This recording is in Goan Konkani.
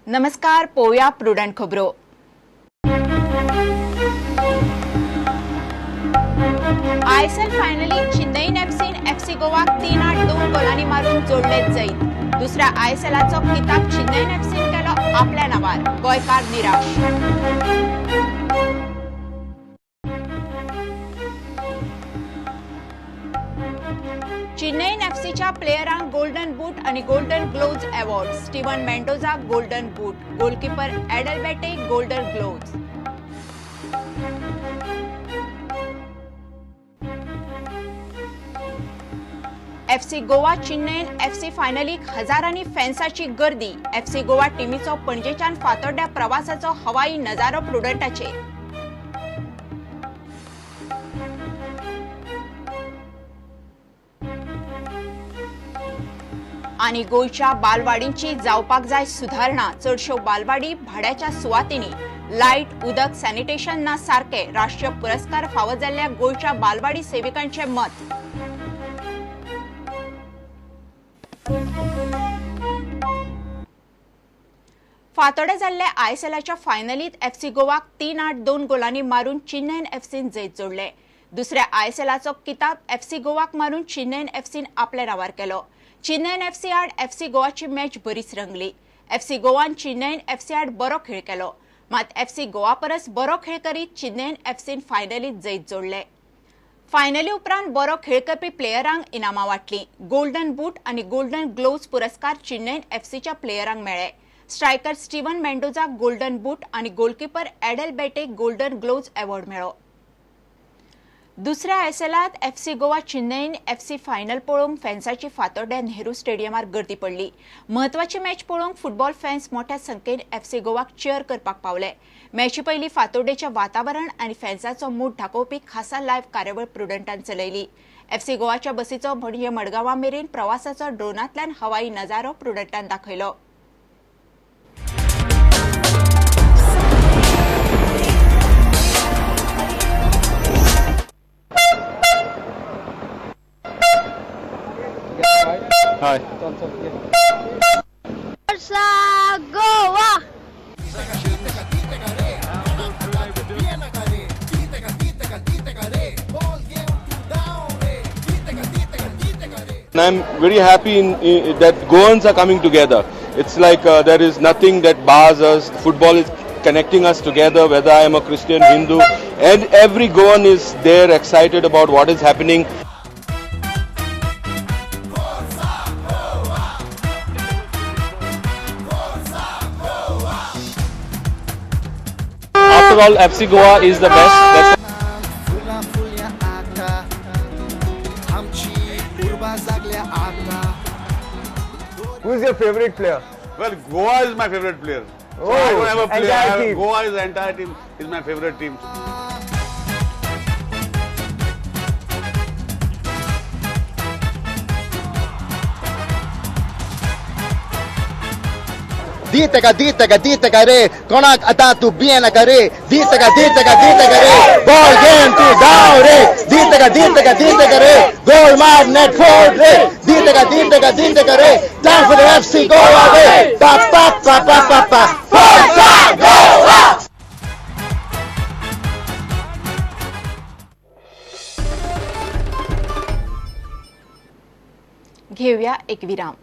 नमस्कार, पोवया प्रुडंट खबरो. आयएसएल फायनलीत चेन्नईन एफसीन एफसी गोवाक 3-8-2 गोलांनी मारून जोडले जैत. दुसऱ्या आयएसएलाचो किताब चेन्नईन एफसीन केलो आपल्या नावार. गोंयकार निराश. चेन्नईन एफसीच्या प्लेयरांक गोल्डन बूट आणि golden gloves award. Steven Mendoza golden boot, goalkeeper Edel Bete golden gloves. FC Goa Chennaiyin FC फायनलीक हजारांनी फॅन्साची गर्दी. एफसी गोवा टिमीचो पणजेच्यान फातोड्ड्या प्रवासाचो हवाई नजारो प्रुडंटाचेर. आनी गोंयच्या बालवाडींची जावपाक जाय सुधारणा. चडश्यो बालवाडी भाड्याच्या सुवातींनी, लायट, उदक, सॅनिटेशन ना सारके. राष्ट्रीय पुरस्कार फावो जाल्ल्या गोंयच्या बालवाडी सेविकांचे मत. फातोड्या जाल्ल्या आयएसएलाच्या फायनलीत एफसी गोवाक 3-8-2 गोलांनी मारून चेन्नईन एफसीन जैत जोडले. दुसऱ्या आयएसएलाचो किताब एफसी गोवाक मारून चेन्नईन एफसीन आपल्या नावार केलो. चेन्नईन एफसी आड एफसी गोवाची मॅच बरीच रंगली. एफसी गोवान चेन्नईन एफसी आड बरो खेळ केलो, मात एफसी गोवा परस बरो खेळ करीत चेन्नईन एफसीन फायनलीत जैत जोडले. फायनली उपरांत बरो खेळ करपी प्लेयरांक इनामां वांटली. गोल्डन बूट आनी गोल्डन ग्लोव्ज पुरस्कार चेन्नईन एफसीच्या प्लेयरांक मेळ्ळे. स्ट्रायकर स्टीवन मेंडोजाक गोल्डन बूट आनी goalkeeper Edel Bete golden gloves award मेळ्ळो. दुसऱ्या आयएसएलांत FC Goa Chennaiyin FC final पळोवंक फॅन्साची फातोड्ड्या नेहरू स्टेडियमार गर्दी पडली. म्हत्वाची मॅच पळोवंक फुटबॉल फॅन्स मोठ्या संख्येन एफसी गोवाक चेअर करपाक पावले. मॅची पयलीं फातोड्डेचें वातावरण आनी फॅन्साचो मूड दाखोवपी खासा लायव्ह कार्यावळ प्रुडंटान चलयली. एफसी गोवाच्या बसीचो पणजे मडगांवा मेरेन प्रवासाचो ड्रोनांतल्यान हवाई नजारो प्रुडंटान दाखयलो. Hi. Forza Goa! And I'm very happy that Goans are coming together. It's like there is nothing that bars us. Football is connecting us together, whether I am a Christian, Hindu, and every Goan is there excited about what is happening. After all, FC Goa is the best. That's Who is your favorite player? Well, Goa is my favorite player. So oh, I don't have a player. Entire team. Goa is the entire team is my favorite team. दीतका दीतका दीतका रे कोणाक आता तू बियेनाका रे दीतका दीतका दीतका रे बॉल गेम तू धाव रे दीतका दीतका दीतका रे गोल मार नेट फोड रे दीतका दीतका दीतका रे time for the FC Goa रे पा पा पा पा पा पा फोर्जा गोवा. घेऊया एक विराम.